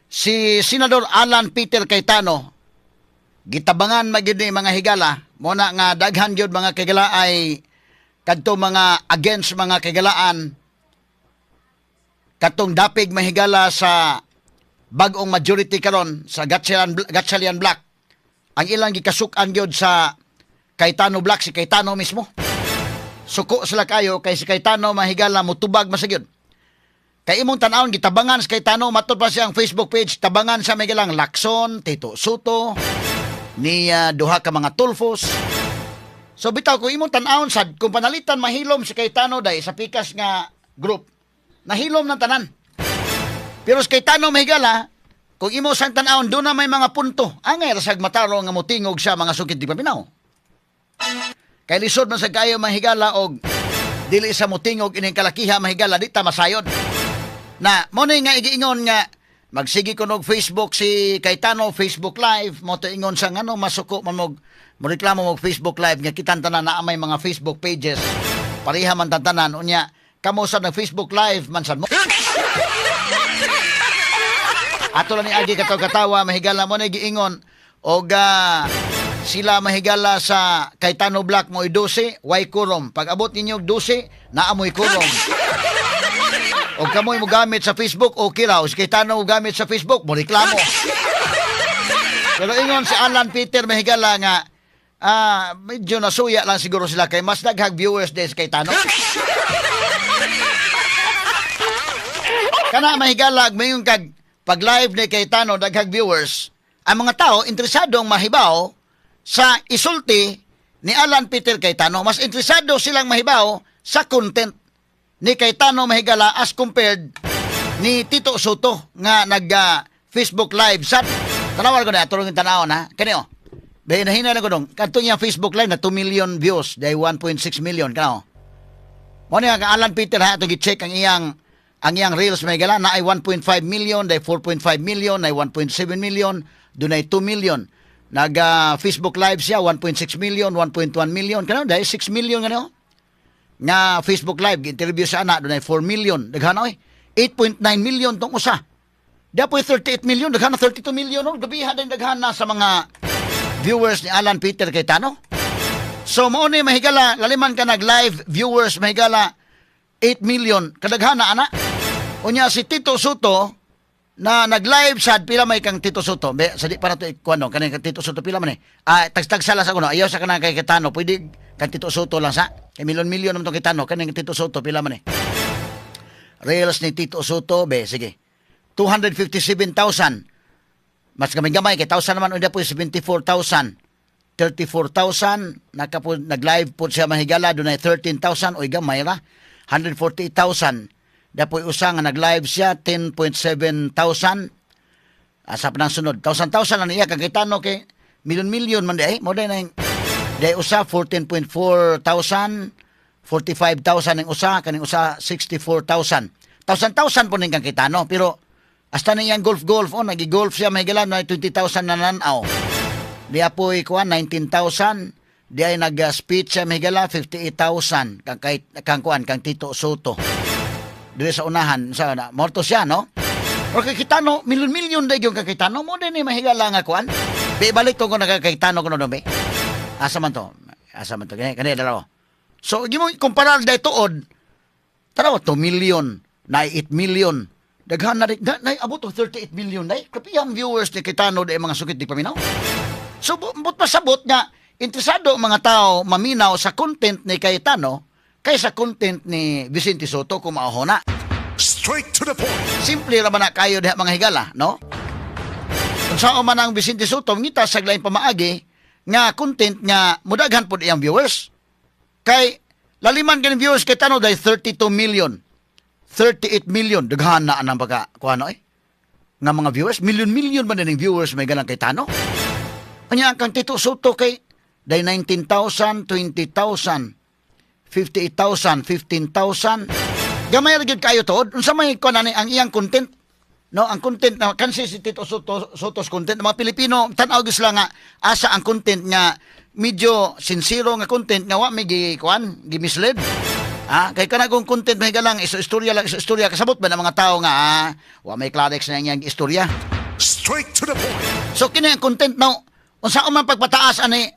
Si Senador Alan Peter Cayetano gitabangan magyud ni, mga higala. Mo na nga daghan gyud, mga kigala, ay kadto mga against, mga kigalaan, katong dapig, mahigala, sa bag-ong majority karon sa Gatchalian Bloc. Ang ilang gikasuk-an gyud sa Cayetano Bloc, si Cayetano mismo. Suko sila kayo kay si Cayetano, mahigala, mutubag masagyod. Kay imong tan-awon, gitabangan si Cayetano, matud pa siyang Facebook page, tabangan sa may galang Lacson, Tito Sotto, ni duha ka mga Tulfos. So bitaw kung imong tan-awon sad, kung panalitan mahilom si Cayetano day sa pikas nga group, nahilom ng tanan. Pero si Cayetano, mahigala, kung imo sang tan-awon, doon na may mga punto. Angay rasag matarong nga motingog siya, mga sukit di paminaw. Kay lisod man sa kayo, mahigala, og dili sa motingog ining kalakiha, mahigala, di ta masayod. Na mo na nga igiingon nga magsige ko og Facebook si Cayetano, Facebook Live mo to. Ingon sa ngano masuko man mo, mo reklamo mo Facebook Live nga kitan tanan na may mga Facebook pages, pareha man tanan. Unya kamo sa nag Facebook Live man sad mo. Ato lang ni agi katawa katawa, mahigala. Mo na giingon og sila, mahigala, sa Cayetano Bloc mo 12, way quorum. Pag abot ninyo og 12, naamoy quorum. O kamoy mo gamit sa Facebook, okay raw. Si Cayetano mo gamit sa Facebook, mo reklamo. Pero ingon si Alan Peter, mahigala, nga medyo nasuya lang siguro sila kay mas daghag viewers din si Cayetano. Kana, mahigala, mayon kag pag live ni Cayetano daghag viewers, ang mga tao interesadong mahibaw sa isulti ni Alan Peter Cayetano. Mas interesado silang mahibaw sa content ni Cayetano, mahigala, as compared ni Tito Sotto nga nag Facebook Live sa tanawan ko na atong tanawon ha kani oh. Be nahina na ko dong kadto niya Facebook Live na 2 million views, dahil 1.6 million kanao. Mo ni ang Alan Peter ha, atong gi-check ang iyang reels, mahigala, na ay 1.5 million, dahil 4.5 million, na 1.7 million, dunay 2 million. Nag Facebook Live siya, 1.6 million, 1.1 million kanao, dahil 6 million kanao nga Facebook Live. Interview sa ana, dunay 4 million. Daghan oy, 8.9 million tong usa. Dapoy 38 million, daghan na 32 million, no? Gabiha din daghan na sa mga viewers ni Alan Peter Cayetano. So mao ni, mahigala, laliman ka nag live viewers, mahigala, 8 million kadaghan na ana. Unya si Tito Sotto na nag-live sad, pila may kang Tito Sotto? Be, sa di pa na to ikuano kaning kang Tito Sotto, pila man eh? Ah, tagtag sala sa kuno. Ayaw sa kanang kay Cayetano, pwede kang Tito Sotto lang sa kay milyon-milyon naman tong Cayetano. Kaning Tito Sotto, pila man eh reels ni Tito Sotto? Be, sige, 257,000. Mas gamay-gamay kay 1,000 naman. Unya po 74,000, 34,000. Nakapo nag-live po siya, mahigala, dunay 13,000. Oy, gamay ra, 148,000. Dapoy usa nga nag-live siya, 10.7 thousand. Asa pa nang sunod? Thousand thousand na niya. Kag Cayetano kay milyon-milyon man di ay. Mo na day usa 14.4 thousand, 45,000 ang usa, kaning usa 64,000. Thousand thousand po ning kang Cayetano, pero hasta na iyang golf golf oh, nagi-golf siya, mahigala, na 20,000 na nanaw. Di apoy kuan 19,000. Di ay nag-speech siya, mahigala, 58,000 kang kay kang kuan kang Tito Sotto. Dire sa unahan sa na morto siya, no? Pero kay Cayetano, milyon-milyon day yung kay Cayetano mo din ni, mahigala, nga kuan. Be, balik to ko na kay Cayetano kuno be. Asa man to? Asa man to? Kani kani dalawa. So gi mo kumparar day tuod. Tanaw, 2 million, na 8 million. Daghan na rin, na, abot og 38 million day. Kapiyang viewers ni Cayetano day, mga sukit di paminaw. So but pasabot nga interesado ang mga tao maminaw sa content ni Cayetano kaysa content ni Vicente Sotto kung maoho na. Straight to the point. Simple ra man na kayo diha, mga higala, no? Kung saan man ang Vicente Sotto, ngita sa laing pamaagi nga content nga mudaghan pod iyang viewers. Kay laliman kini viewers kay Tano dahil 32 million. 38 million daghan na anang pagka kuano eh. Nga mga viewers, million-million man din ang viewers may galang kay Tano. Kanya ang kang Tito Sotto kay dahil 19,000, 20,000, 58,000, 15,000. Gamay ra gyud kayo tuod. Unsa may kuan ani ang iyang content? No, ang content na kansi si Tito Sotto, Sotto's content, mga Pilipino tan-aw gyud sila nga asa ang content nga medyo sincero nga content nga wa may gi kuan, gi mislead. Ah, kay kana kung content may galang iso istorya lang, iso istorya, kasabot ba ng mga tao nga wa may Clarex na iyang istorya. Straight to the point. So kini ang content no. Unsa man pagpataas ani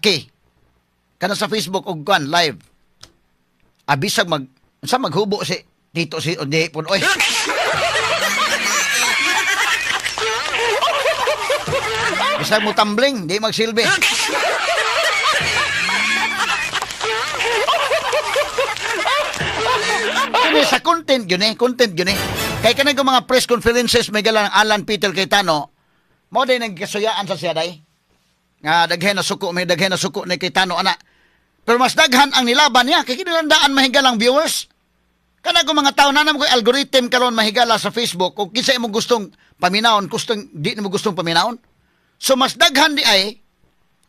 kay kana sa Facebook og kuan live. Abisag mag unsa maghubo si Tito si o di pud oy. Bisag mo tumbling, di magsilbi. Kini sa content yun eh, content yun eh. Kay kanang mga press conferences may galang Alan Peter Cayetano, mo day nagkasuyaan sa siya day. Nga daghen na suko, may daghen na suko ni Cayetano ana. Pero mas daghan ang nilaban niya kay kinilandaan mahigalang viewers. Kana kung mga tao na ko algorithm karon mahigala sa Facebook kung kinsa imong gustong paminawon, gustong di nimo gustong paminawon. So mas daghan di ay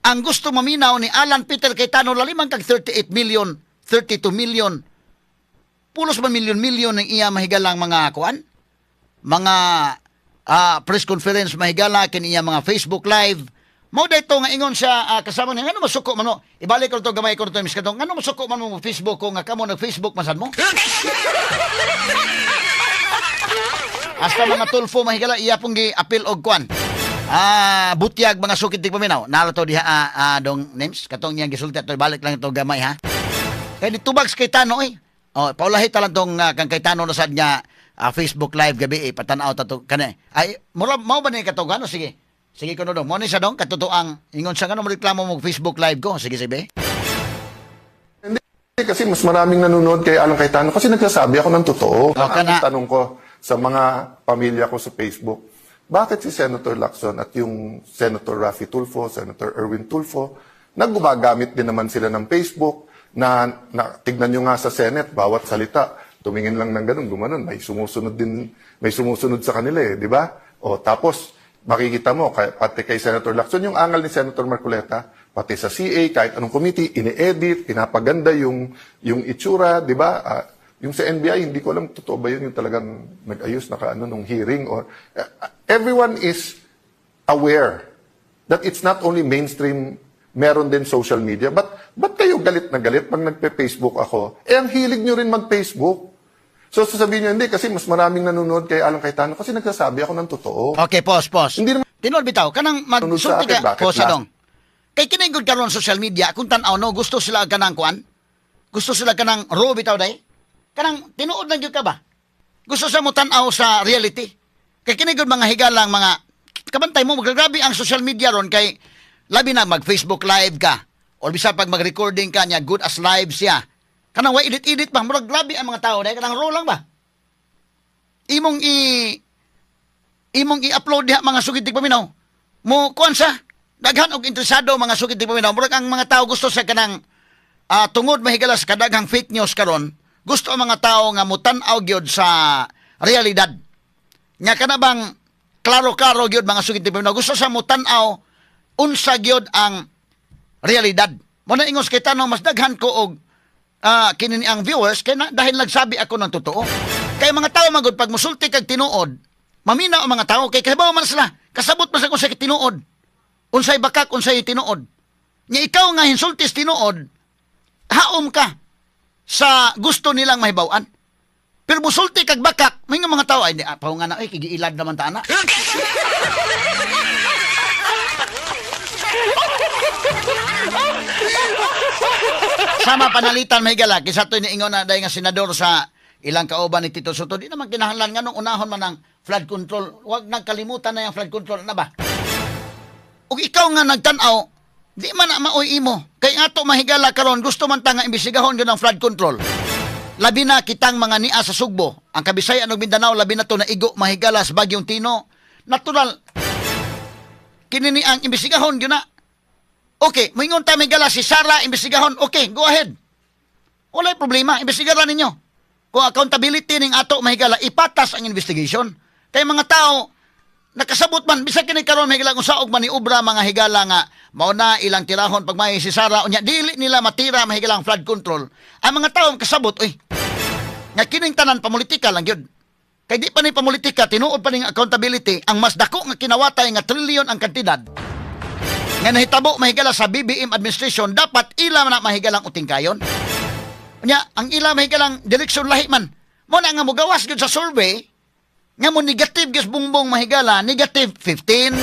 ang gusto maminaw ni Alan Peter Cayetano laliman kag 38 million, 32 million. Pulos ba milyon-milyon ng iya mahigalang mga kuan? Mga press conference mahigala kini iya mga Facebook live. Mao dayto nga ingon siya kasama niya ngano masuko man mo. Ibalik ko to gamay ko to mis kadtong ngano masuko man mo Facebook ko nga kamo nag Facebook man sad mo. Hasta mga Tulfo mahigala iya pong gi-appeal og kuan. Butyag mga sukit di paminaw. Nalo to diha dong names katong niyang gisulti ato balik lang to gamay ha. Kay nitubag sa Cayetano eh. Oh, paulahi ta lang tong kang Cayetano na sad nga Facebook live gabi eh, patan-aw ta to kani. Ay mura mao ba ni katong ano sige. Sige kuno dong. Mo ni siya dong katotoang ingon siya ngano mo reklamo mo Facebook live ko. Sige sige. Hindi kasi mas maraming nanonood kay Alan Cayetano kasi nagsasabi ako ng totoo. O, kana. Ang tanong ko sa mga pamilya ko sa Facebook, bakit si Senator Lacson at yung Senator Raffy Tulfo, Senator Erwin Tulfo, naggumagamit din naman sila ng Facebook na tignan nyo nga sa Senate, bawat salita, tumingin lang ng ganun, gumanon, may sumusunod din, may sumusunod sa kanila eh, di ba? O tapos, makikita mo, kay, pati kay Senator Lacson, yung angal ni Senator Marcoleta, pati sa CA, kahit anong committee, ini-edit, pinapaganda yung itsura, di ba? Yung sa NBI, hindi ko alam, totoo ba yun yung talagang nag-ayos, naka-ano, nung hearing or... everyone is aware that it's not only mainstream, meron din social media. But, ba't kayo galit na galit pag nagpe-Facebook ako? Eh, ang hilig nyo rin mag-Facebook. So, sasabihin nyo, hindi, kasi mas maraming nanonood kay Alan Cayetano kasi nagsasabi ako ng totoo. Okay, pause, pause. Hindi naman- Tinuod bitaw kanang Nanonood sa magsulti akin, ka bakit pause na? dong. Kay kini gud karon social media kung tan-aw no gusto sila kanang kuan. Gusto sila kanang raw bitaw day. Kanang tinuod lang gyud ka ba? Gusto sa mo tan-aw sa reality. Kay kini gud mga higalang mga kabantay mo maggrabe ang social media ron kay labi na mag Facebook live ka or bisa pag mag-recording ka niya good as live siya. Kanang way edit-edit pa murag grabe ang mga tao day kanang raw lang ba? Imong i-upload diha mga sugid paminaw. Mo kuan sa daghan og interesado mga sugid paminaw. Murag ang mga tao gusto sa kanang tungod mahigala sa kadaghang fake news karon, gusto ang mga tao nga mutan-aw gyud sa realidad. Nya kana bang klaro-klaro gyud mga sugid paminaw. Gusto sa mutan-aw unsa gyud ang realidad. Mo na ingos kay tanong mas daghan ko og kini ni ang viewers kay na, dahil nagsabi ako ng totoo. Kay mga tao magud pag musulti kag tinuod, maminaw ang mga tao kay kahibaw man sila. Kasabot man sa kung sa tinuod. Unsay bakak, unsay tinuod. Nya ikaw nga hinsultis tinuod, haom ka sa gusto nilang mahibaw-an. Pero musulti kag bakak, may nga mga tao ay di, paunga na ay kigiilad naman ta ana. Sama panalitan mahigala kaysa to ingon na dahil nga senador sa ilang kauban ni Tito Sotto di naman kinahanglan nganong unahon man ang flood control, wag nagkalimutan na yung flood control na ba. Ug ikaw nga nagtan-aw di man na maoy imo kay ato mahigala karon gusto man ta nga imbestigahon gyud ang flood control, labi na kitang mga nia sa Sugbo, ang Kabisayan ug Mindanao, labi na to na igo mahigala sa bagyong Tino. Natural kini ni ang imbestigahon gyud na. Okay, moingon ta mahigala si Sara imbestigahon. Okay, go ahead. Walay problema, imbestigaran ninyo. Kung accountability ning ato mahigala, ipatas ang investigation. Kay mga tao nakasabot man bisag kini karon mahigala kung saog maniobra mga higala nga mao na ilang tirahon pagmay si Sara unya dili nila matira mahigala ang flood control. Ang mga tao kasabot oy nga kining tanan pamulitika lang gyud. Kay di pa ni pamulitika, tinuod pa ning accountability ang mas dako nga kinawatay nga trilyon ang kantidad nga nahitabo mahigala sa BBM administration, dapat ila na mahigalang utingkayon. Unya, ang ila mahigalang direksyon lahi man. Mo na nga mugawas gyud sa survey, Nga mo negative gyud Bongbong, mahigala, negative 15.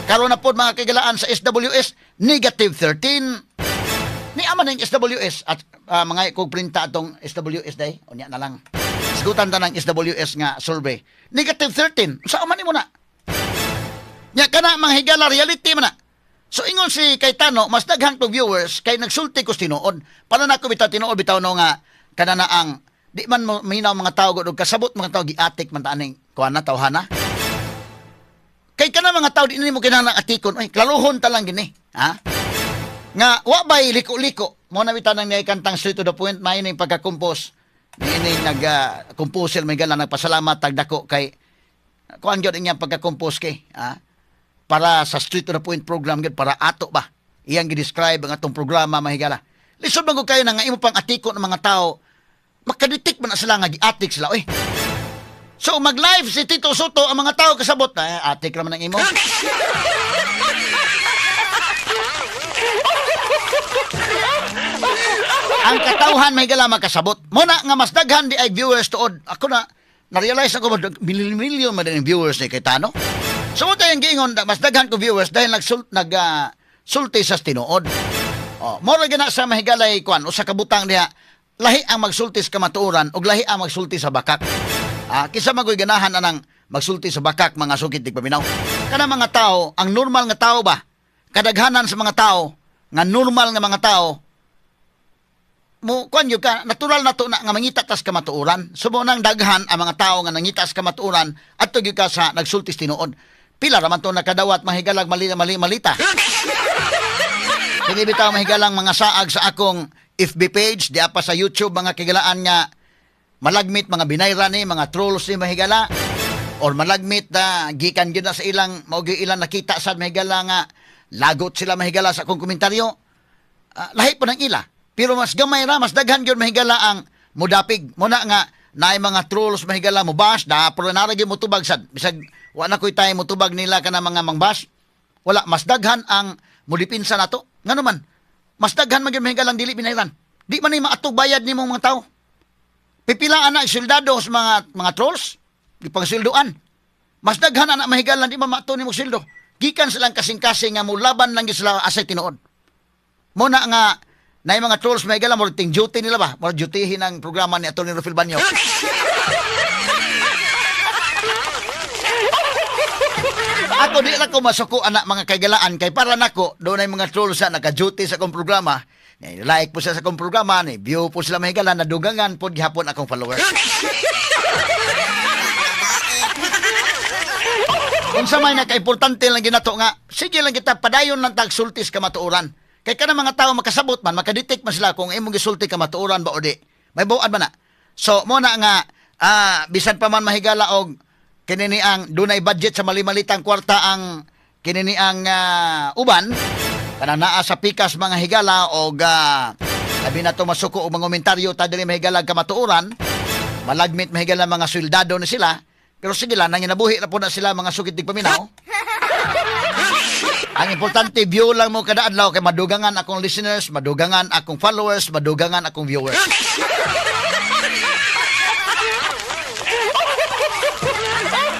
Karon na pod, mga kaigalaan, sa SWS, negative 13. Ni ama ng SWS at mga kog printa atong SWS day, unya na lang. Sigutan ta ng SWS nga survey. Negative 13. Sa man nimo na? Nya kana, mga higala, reality man na. So ingon si Cayetano, mas daghan kog viewers kay nagsulti ko tinuod. Para nako bitaw tinuod bitaw no nga kana na ang di man mo minaw mga tao gud kasabot mga tao giatik man ta aning kuan na tawhana. Kay kana mga tao di nimo kinahanglan atikon, oy, klaruhon ta lang gini, ha? Nga wa bay liko-liko. Mo na bitaw nang kantang "Straight to the Point", may ning pagka-compose niini nag composer may gala nagpasalamat tagdako kay kuan gyud inyang pagka-compose kay ha? Para sa "Straight to the Point" program gyud, para ato ba iyang gi-describe ang atong programa, mahigala. Lisod man gud kayo na nga imo pang atiko ng mga tao, makadetect man na sila nga giatik sila, oy. So mag-live si Tito Sotto, ang mga tao kasabot na eh, atik raman ang imo. Ang katawhan may gala makasabot. Muna nga mas daghan di ay viewers tuod. Ako na na-realize ako milyon-milyon man din ang viewers ni Cayetano. So mo tayong giingon mas daghan ko viewers dahil nag sulti sa tinuod. Oh, mo ra gina sa mahigalay kuan usa ka butang diha, lahi ang magsulti sa kamatuoran ug lahi ang magsulti sa bakak. Ah, kisa magoy ganahan anang magsulti sa bakak, mga sukit tigpaminaw. Kana mga tao, ang normal nga tao ba? Kadaghanan sa mga tao nga normal nga mga tao mo kuan yun ka natural na to na nga mangita tas kamatuoran. So mo nang daghan ang mga tao nga nangita sa kamatuoran adto gyud ka sa nagsultis tinuod. Pila ra man to nakadawat, mahigalag, mali mali malita. Kini bitaw, mahigalang, mga saag sa akong FB page, di pa sa YouTube, mga kigalaan, nga malagmit mga binayra ni mga trolls ni, mahigala, or malagmit na gikan gyud na sa ilang mao gyud ilang nakita sad, mahigala, nga lagot sila, mahigala, sa akong komentaryo. Ah, lahi po ng ila. Pero mas gamay ra, mas daghan gyud, mahigala, ang mudapig. Muna nga naay mga trolls, mahigala, mo bash, da pero nara gyud motubag sad. Bisag wa na koy tayo motubag nila kana mga mangbash. Wala, mas daghan ang mudipinsa nato. Ngano man, mas daghan man gyud, mahigala, ang dili binayran. Di man ni maatog bayad nimong mga tao. Pipila ana sildado sa mga trolls, di pangsildoan. Mas daghan ana, mahigala, di man maato nimo sildo. Gikan silang kasing-kasing nga mulaban lang gyud sila asay tinuod. Muna nga na mga trolls, may gala mo ting duty nila ba? Mo dutyhin ang programa ni Atty. Rufil Banyo. Ako di na ko masuko anak, mga kaigalaan, kay para nako doon ay mga trolls na naka-duty sa akong programa. Ni like po sila sa akong programa, ni view po sila, mahigala, nadugangan po gihapon akong followers. Unsa may nakaimportante lang ginato nga sige lang kita padayon lang tagsultis kamatuoran. Kay kana mga tao makasabot man, makadetect man sila kung imong gisulti kamatuoran ba o di. May buad man na. So mo na nga bisan pa man, mahigala, og kini ni ang dunay budget sa mali-malitang kwarta ang kini ni ang uban kana naa sa pikas, mga higala, og labi na to masuko og mga komentaryo ta dili, mahigala, kamatuoran, malagmit, mahigala, mga soldado ni sila, pero sige lang, nanginabuhi na po na sila, mga sukit paminaw. Ang importante, view lang mo kada adlaw kay madugangan akong listeners, madugangan akong followers, madugangan akong viewers.